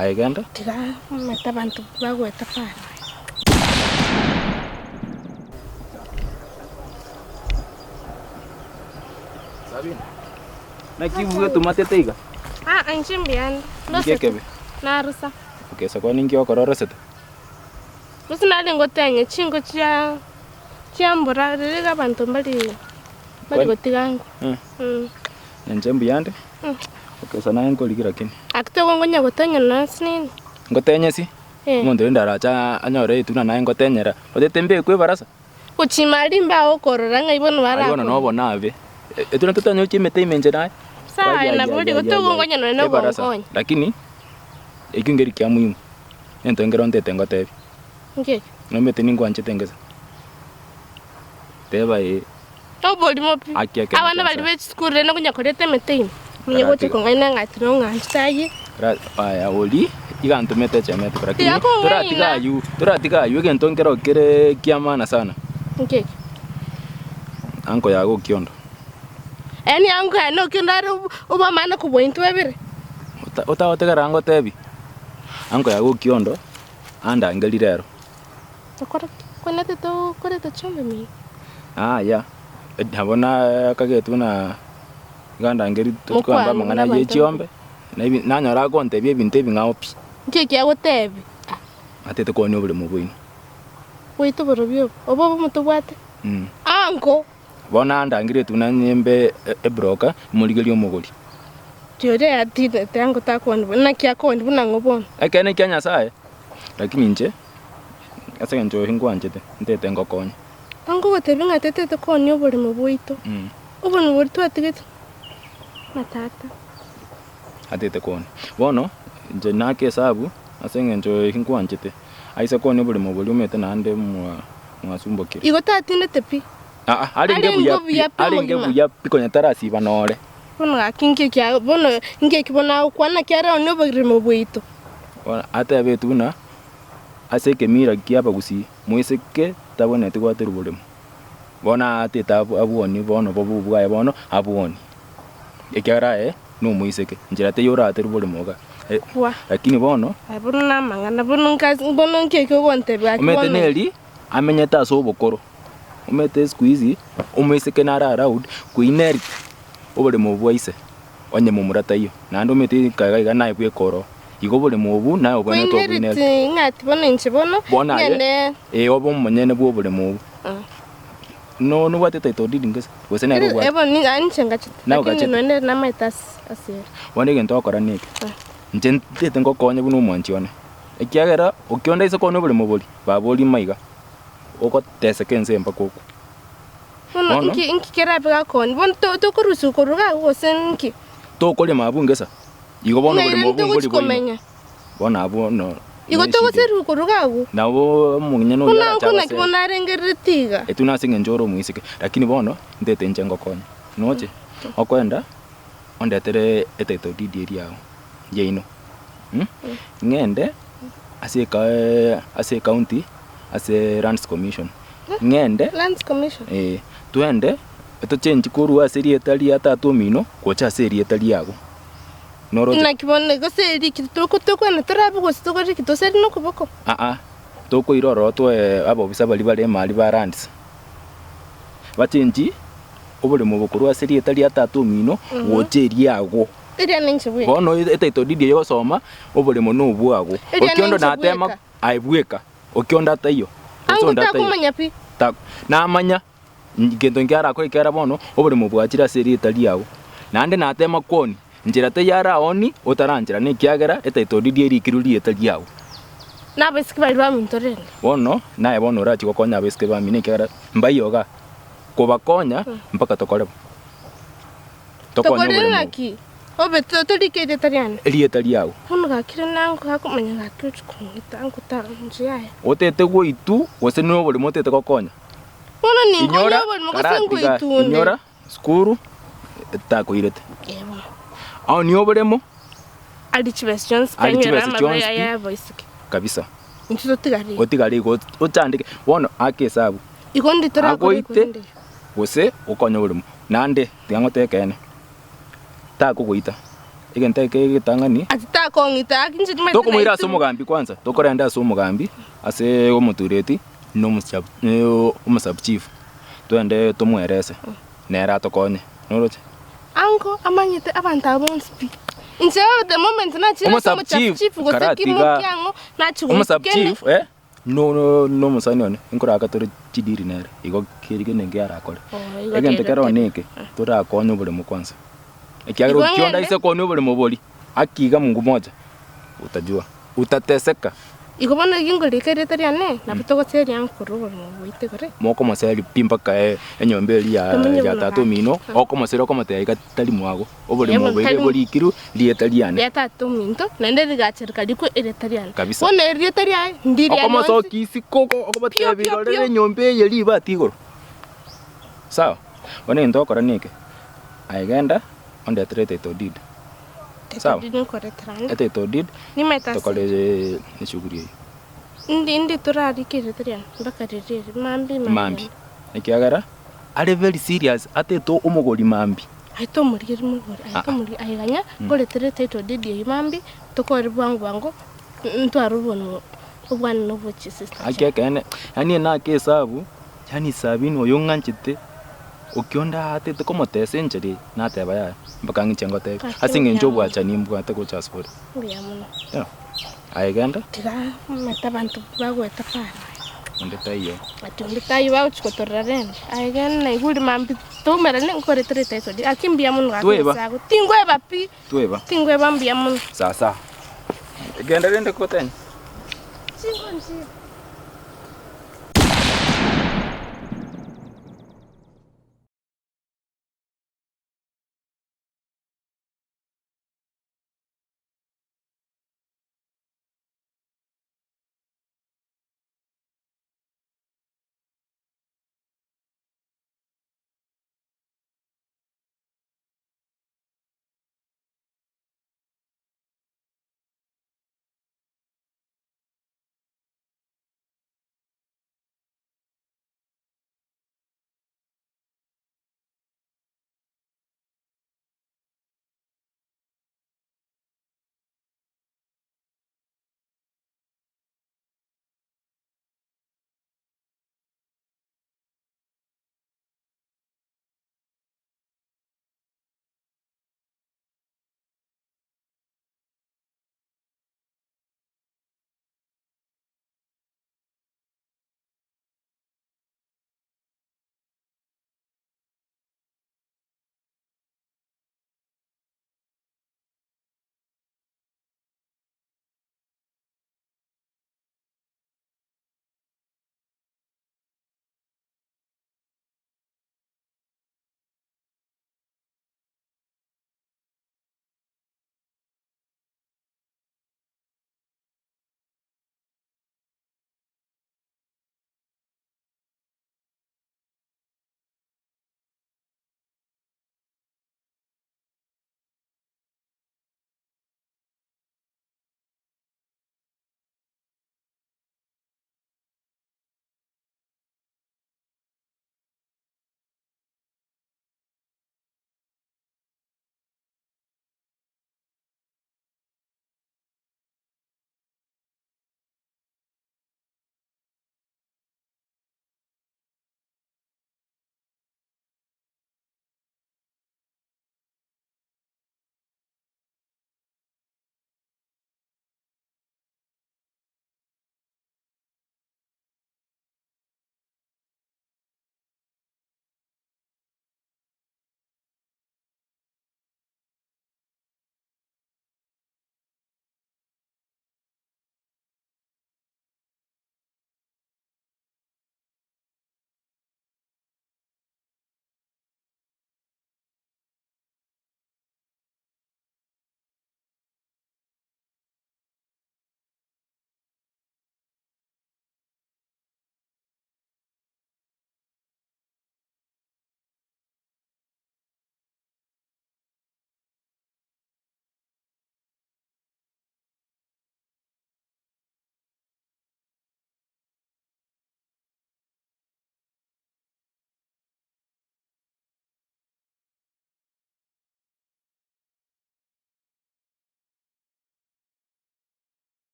Aye genda. Tiga omanyete abanto bagoeta para. Sabina, naki bwetumatete iga? Aa inche mbuya ande. Ninki ekebe? Narusa. Okay, ase ninki okora orosete? Gose nare ngotenya chinko chia chia mbura riria iga abanto mbari mbari gotiga ngwe. Mm. Inche mbuya ande. Okay, ase naye nkorigia lakini. Aki togo nkonya gotenya nonsi nini. Ngotenye si? Eh. Omonto rende arache anyore etuna naye ngotenyera, otete mbekwe ebarasa? Gochima aria mbe agokorora ng'ai bono Aye bono barakore. nobo nabe. Etuna totanyochi emete ime inche naye. Sawa aye nabo oria togo nkonya nonye na Ebarasa. ogonkonya. Lakini, ekio nkeri kia muhimu, egento nkere ontete ngotebi. Nki ekio? Nomanyete ningwanchete ngese? Teba ee. Oborimo pi. Aki ekero Abana kia baria Nyasae. be chisukuru rende konya koreta emete ime, omonye gocha Karatiga. kong'aina ng'a ati nong'anchete aye. Ra- aya oria iga antomete echemete lakini Tiga kong'aina. toratiga aywo toratiga aywo egento nkero kere kia maana sana. Nki ekio? Anko yago okiondo. Yaani anko yane okiondo are obe amana kobua intwe babere? Ota otagotegerera ngotebi, anko yago okiondo andangerie rero. Okore ki? Kwenete tokoreta chiombe mino. Yaya, nabo nakagetwe buna iga ndangerie tokogamba Mokwane amang'ana buna ye abanto chiombe, na ebi nanyora agontebia ebinto ebing'ao pi. Nki eki agotebia? Atete koonia oboremo bwaino. Bwaito borobio obo, obo obomo tobwate. Ango! Bono andangeretie buna nyimbe ebroka, imorigerie omogori. Rirorio yatinete ango takondi buna naki akondi buna ng'o bono. Ekeene kia Nyasae, lakini inche ase engencho oyo ngwanchete, ntete ngokonye. Ango ogotebia ng'a tetete koonia oboremo bwaito, oboremo boria twatigete na tata. Atete koonia. Bono inche nake esabu ase engencho oyo ngwanchete, aise koonia oboremo boria omanyete naende mwa. mwasumbokire. Igo tatindete pi. Aa, arenge buya pi, Arenge buya pi arenge omogima. buya pi konya tarasiba nore. Bono gaki nki ekia bono nki eki bono agokwana naki are one oborimo bwaito. Bono atebetwe buna ase ekemira kia abagusii moiseke tabwenereti gwaterwa boremo. Bono aatete abwo abwonie bono bobe obwaye bono abwonie, ekiagera aye nomoiseke, nchera teiyo oraterwe boremo iga. Bwa. Lakini bono. Aye bono namang'ana, bono nka bono nki eki ogontebia gaki Omanyete bono? neri amenyete ase obokoro, omanyete siku hizi omoiseke nare allowed koinherit oboremo bwa ise onye momura taiyo, naende omanyete iga iga iga naye bweka oroo, igo oboremo obwo naye obwenerete Koinherit oboinherit. ng'a ati bono inche bono, Bono aye, ng'ende ee obe omonyene bwa oboremo obwo. No nobwate title deed gose? Gose nere obwate? Ebo ni inche ngachete, Naye lakini ogachete. nonye nere namaete ase ase ere. Bono egento ogokora neke, inche ntete ngokonye buna omwanchi one, ekiagera okionda ase kwane oboremo boria, baba oria maiga, ogoteseka ense mpaka okwe. Bono Bono. inki inki kerabe gakoni, bono to tokorusia korwa iga gose nki? Tokorema abwo ngesa, igo bono Ng'ai oboremo rende obwo mbori togochi boino. komenya? Bono abwo no Igo togoserigwa korwa iga agwo. Nabo omong'ina oyio Buna arache nko naki abasere. bono arengereretie iga. Intwe nase eng'encho ore omoiseke, lakini bono ntete inche ngokonye. Noche okoenda ondetere etitle deed eria yao yaino mh, ng'ende ase eka ase ecounty ase lands commission, ng'ende Lands Commission? eh, twende tochenchi korwa ase erieta ria tata omino gocha ase erieta riago. Noroche? Naki bono gose riki toko tokwana torabe gose tokore riki tosari nokoboko? Aa, tokoira ororo toe abobisa baria bare emari ba lands, bachenchi oboremo obo korwa ase erieta ria tata omino gocha eriago. Eria ninche bweka. Bono etitle deed eye ogosoma, oboremo nobwago. Eria Okiondo ninche natema bweka. aye bweka, okiondo ataiyo, gose Ango onde ataiyo. takomanya pi. Ta- namanya. Gento nkiarakore ekiagera bono oboremo bwachire ase erieta riao. Naende natema kwonia, nchera teiyo araonie otarancherana ekiagera etitle deed erikirwe rieta riao. Na abaiseke baria baminto rende. Bono naye bono orachie gokonya abaiseke bamino ekiagera mbaiyo igaa, kobakonya mpaka tokore bo. Tokonye Tokore oboremo obo. ng'aki? Obe to- torike erieta riane. Erieta riao. Bono gaki rende ango gakomanya gaki ochia kong'ita ango ta inche yaya. Otete goitwa gose noboremo otete gokonya. Bono ninkonye Inyora, oborimo gose karatiga, ngoitunde. inyora, sukuru etakoirete. Eh, bono. Aonie oboremo Arie chibesa chionsi pi, Arie anyore chibesa amabere chionsi pi. aye abaiseke. kabisa. Intwe totigare igo. Otigare igo ochandeke. Bono ake esabu. Igo ndi torakore Agoite korende igo. gose okonye oboremo. Naende tiga ngotebe ekeene, takogoita. Egento eke egetang'ani. Ati takong'ita gaki inche timanyeti Tokomoira ase naitirwe. omogambi kwanza, tokorenda ase omogambi, ase omotureti, na omochab omo sub chief, twende tomwerese, nere atokonye, noroche? Ango amanyete abanto aba bonsi pi. Inche the moment nachire ase Omo sub omo sub chief, chief gose karatiga kimo kiang'o nachia omo sub goitika ende. chief eh, no nomosani one, nkoraka tore chidiri nere, igo keri kende nki arakore. Oh, igo Egento kere kere kere. one eke, torakonye oboremo kwanza, ekiagera Igo okionda ng'ende. aise koonia oboremo boria, akiga mungu moja, utajua, utateseka. Igo bono eki nkorika erieta riane, nabo togoseria nkorwa oboremo bwaito igoro. Mokomoseria pi mpaka enyomba eria ya Tomenye ya buna tata gaki. omino, okomosera okomotebia iga tari mwago, oboremo Ebo obo iga tari- borikirwe rieta riane. Ria tata ominto, naende rigacha rikarikwa erieta riane. Kabisa. Bono erieta riaye ndiriane onsi. Okomosokia isiko oko- okobatebia Pio, pio, irorere pio. enyomba eye ribati igoro. Sawa, bono egento ogokora neke, aye genda ondetere etitle deed. Sawa. Title deed nkoretera ande. Etitle deed, Nimaete ase. tokore eshughuli eyio. Indi indi torarike erieta riane mpaka riria eri mambia mambia Mambia. ende. Ekiagera are very serious atete omogori mambia. Aye tomorigeria mogori, aye Ah, ah. tomorigeria, aye ganya nkoretere title deed eyio mambia, tokore bwango bwango, ntware obono obwane na obwa chisister Aki chiane. ekeene, yaani nake esabu, yaani Sabina oyo ng'anchete, okionde aatete komotesa enchera eye, nateba yaya, mpaka ng'iche ngotebie. Gaki Ase eng'encho mbuya mono. obwachani mbwate gocha asore. Mbuya mono. Yeah. Aye genda. Tiga omanyete abanto bagoeta para. Onde taiyo. Ati onde taiyo bagochia gotorora rende. Aye genda naigwe ore mambia toumerane nkoretere etitle deed. Gaki mbuya mono gaki Tweba. Nyasae ago. Tinkweba pi. Tweba. Tinkweba mbuya mono. Sasa. Genda rende kotenya. Chinko nchiyo.